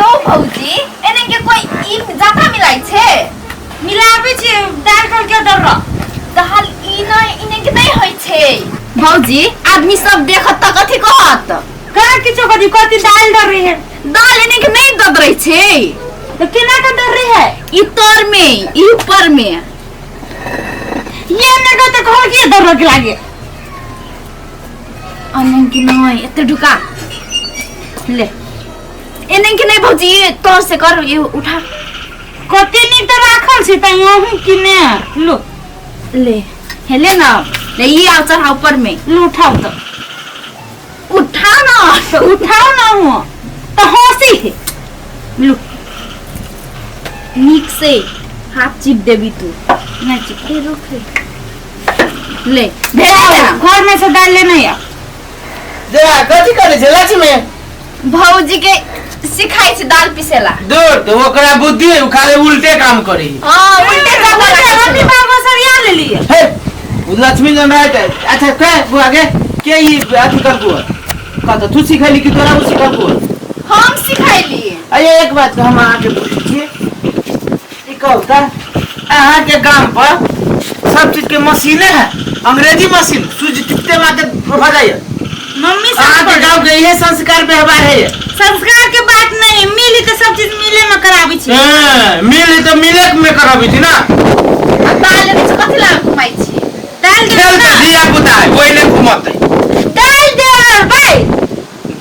यो भौजी एने के कोई ई जाता मिलाई छे मिलाबै छी दाल कल के डर दाल ई नहीं इने के नहीं होई छे भौजी आदमी सब देखत त कथी कहत का किछो कथी कथी दाल डर रही है दाल इने के नहीं दद रही छे तो केना के डर रही है ई तर में ई ऊपर में ये ने को तो कहल के डर के लागे अने के नहीं एते ढुका ले एने के नहीं भौजी ये तोर से कर ये उठा कते नीक तऽ राखल छै तऽ अहूँ कि ने लो ले हेले ना ले ये आओ चढ़ा ऊपर में लो उठाउ तऽ उठा ना तऽ उठाउ ना अहूँ तऽ हँसी है लो नीक से हाथ चिप देबी तू नहि चिप ए रुक रे ले भेला ना घर में से दाल लेने आ जरा कथी करै छै लक्ष्मी भौजी के सिखाई छै दाल पिसेला दूर तो ओकरा बुद्धि है, उ खाली उल्टे काम करी हां उल्टे काम मम्मी बाबा सरिया लेलिए हे उ लक्ष्मी जन रहत है। अच्छा के बुआ के के ई अथी कर बुआ कत तू सिखैली कि तोरा उ सिखल बुआ हम सिखाइली अरे एक बात हम अहाँके पूछै छी ई कहू तऽ अहाँके गाम पर सब चीज के मशीने है अंग्रेजी मशीन सूज टिपते माते भऽ जाइए मम्मी सब अहाँके गाँव के इहे संस्कार व्यवहार है संस्कार के बात नहीं मिली तो सब चीज मिले में कराबी छी हाँ, मिल तऽ मिले में करबै छी ना आ दाल लेने से कथी ला घुमाई छी दाल दे खेल तऽ धिया पुता है ओहि ले घुमतै दाल दे भाई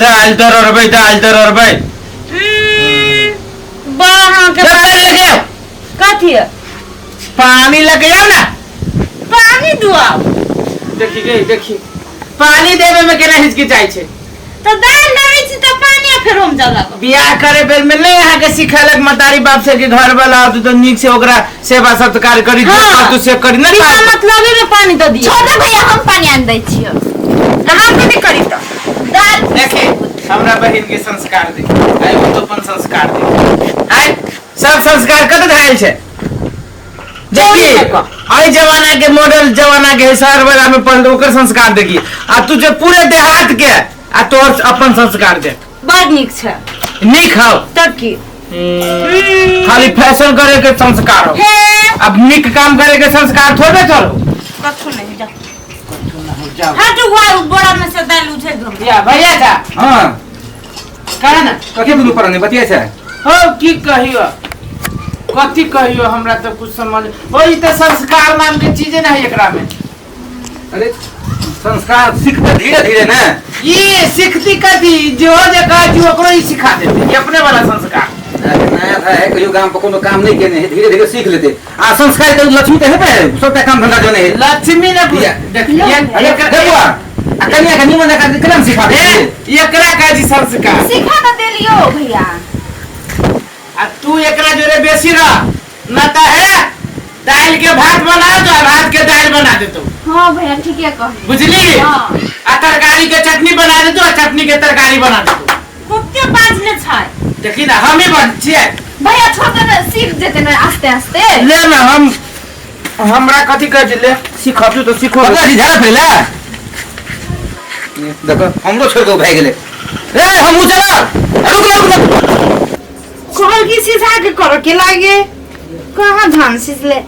दाल दररबै दाल दररबै बड़ा के पानी लगे आओ। कथी है? पानी लगे आओ ना पानी दुआओ देखी गई देखी पानी देवे में केना हिचकिचाइ छै तो दाल डालै छी तऽ पानी आ फेर हम जाउ लागब बियाह करे बेर में नहीं अहाँ के सिखेलक मतारी बाप से कि घर वाला तू तो नीक से ओकरा सेवा सत्कार करी जे हाँ। तू से करी ना बिना मतलबे में पानी दऽ दियौ छोड़ दे भैया हम पानी आन दै छियो हम कथी करी तऽ दाल देखे हमरा बहिन के संस्कार दे आइ ओ तो अपन संस्कार दे आइ सब संस्कार कत धायल छै देखी आई जमाना के मॉडल जमाना के शहर वाला में पढ़ ओकर संस्कार देखी आ तू जे पूरे देहात के आ तोर अपन संस्कार देख बड़ नीक छै नीक हौ तब की खाली फैशन करे के संस्कार हो हे अब नीक काम करे के संस्कार थोड़े चलो कथू नहीं जा जाओ हटू हुआ बोरा में से दाल उझेल दो या भैया जा हाँ कहा ना कथी दुनू पर नहीं बतिया छै हो की कहियो कथी कहियो हमरा तो कुछ समझ ओ ई तऽ संस्कार नाम के चीजे नहीं एकरा में अरे संस्कार सीखते धीरे धीरे ने ये सीखती कथी जो जे कहै छी ओकरो ई सिखा देते ई अपने वाला संस्कार अरे नया था है कहियो गाम पर कोनो काम नहीं केने है धीरे धीरे सीख लेते आ संस्कार तो लक्ष्मी तो हेबे है सबटा काम धंधा जने है लक्ष्मी ने भैया, देखिए अरे हे बुआ आ कनिया के निमन जकाँ केना सिखा दे एकरा कहै छी संस्कार सिखा तऽ देलियो भैया आ तू एकरा जोरे बेसी रह न त है दाल के भात बना दो आ भात के दाल बना दे तू हाँ भैया ठीके कहली बुझली हाँ। आ तरकारी के चटनी बना दे तू आ चटनी के तरकारी बना दे तू कते बाजले छै देखी ना हम ही बन छियै भैया छोड़ दे ने सीख जेते ने आस्ते आस्ते ले ना हम हमरा कथी कहै छै ले सीखबू तो सीखो बबुआ जी झाड़ा फिरला देखो हमरो छोड़ के भाग गेलै ए हमहू चलब रुक रुक रुक कहल की सिझा के कर के लागे कहाँ धान सिझले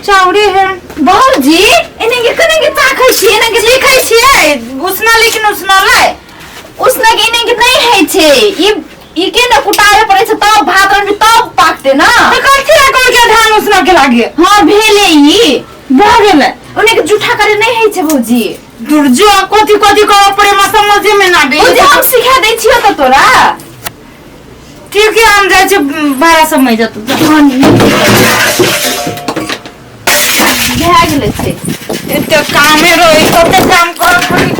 चाउरे है भौजी एने के कने के चाखै छी एने के सीखै छियै उसना लेकिन उसना लै उसना के एने के नहीं है छे ई ई के न कुटावे पड़े छै तब भात रंधबी तब पाकते ना तऽ कथी ला कहल के धान उसना के लागे हाँ भेले ई भऽ गेलै ओने के जूठा करे नहीं है छे भौजी दुर्जो कथी कथी करऽ पड़े हमरा समझे में ना आबे भौजी हम सिखा दै छियो त तोरा ठीक है हम जाइ छी भाड़ा सब में जतौ भए गेलै छै एते कामे रही कते काम करऽ पड़ी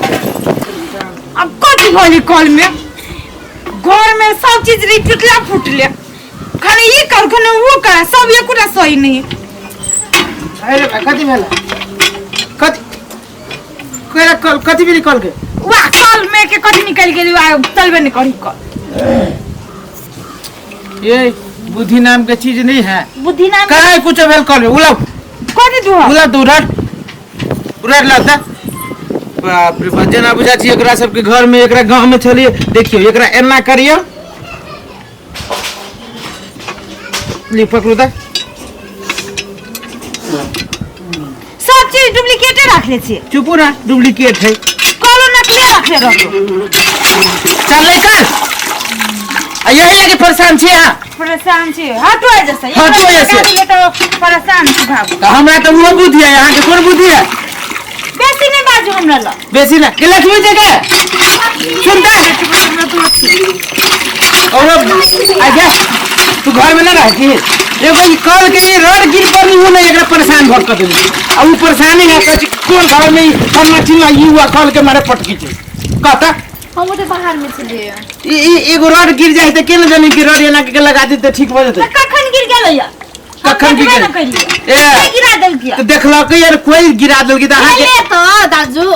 अब कथी भइल कल में घर में सब चीज रही टूटला फूटले खाली ई कर खाली वो कर सब एकोटा सही नहीं अरे भाई कथी भेल कथी केरा कल कथी भेल कल के वाह कल में के कथी निकल गेली वाह चलबे नहीं करी कल ये बुद्धि नाम के चीज नहीं है बुद्धि नाम काहे कुछ भेल कल उला कथी दुआ उला दू रट उलट लाता बाप रे बाप, जेना बुझा छी एकरा सबके घर में, एकरा गांव में छलिए। देखियो, एकरा एना करियो, ली पकड़ू त। सब चीज डुप्लीकेटे रखले छियै। चुपू ना, डुप्लीकेट है। कलो नकली रखले रहलो। चल ले कर, आ यही लगे परेशान छी अहाँ। परेशान छी, हटो जैसे। हटो एहिसँ। तो परेशान छी भागू। तऽ हमरा तऽ ओहो बुद्धि है, अहाँके कोन बुद्धि है? बेसी नहि बाजू हमरा लग। बेसी ना के लक्ष्मी जी के सुनता और आजा, तू घर में ना रह की एगो ई कल के ई रड गिर पड़ली हो ना, एकरा परेशान भर कर देली। आ ऊ परेशानी है, कहै छै कोन घर में ई फन्ना चिन्ना ई हुआ कल के मारे पटकी छै कहता। हम तो बाहर में छलिए। ई ई एगो रड गिर जाए त केना जानी कि रड एना के लगा दी त ठीक भ जेतै। तऽ कखन गिर गेलै या? कखन गिर गेलै? गेलै? ए। ए, गिरा देलकै। तऽ देखलक यार कोई गिरा देलकै तऽ अहाँके ले तो दाजू।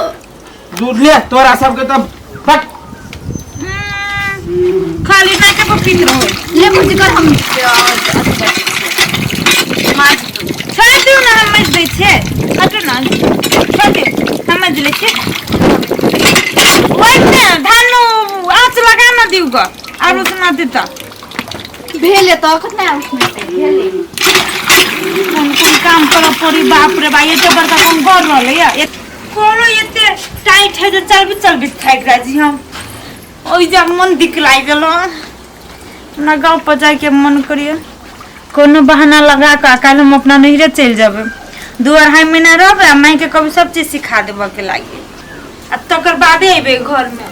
दूध ले, तोरा सबके तऽ फट। खाली नाके पर पीत रहो। ले भौजी कर, हम माज दू। छोड़ दियौ ने, हम मजि दै छियै। हटू ने, छोड़ दियौ, हम मजि लै छियै। ओहि ने धान आँच लगा न दियौ ग, आरो सुना देता। भेले तो कतना उसमें से भेले। कोन कोन काम करऽ पड़ी, बाप रे बा। एते बड़का कोन घर रहलै या कोनो एते टाइट है जे चलबी चलबी थाकि जाइ छी हम। ओहि जब मन दिक लागि गेल, अपना गाँव पर जाइके मन करिए। कोनो बहाना लगा कऽ काल्हि हम अपना नैहरे चलि जेबै। 2-2.5 महीना रहबै आ मायके कभी सब चीज सिखा देबऽ के लागी, आ तकर बादे अयबै घरमे।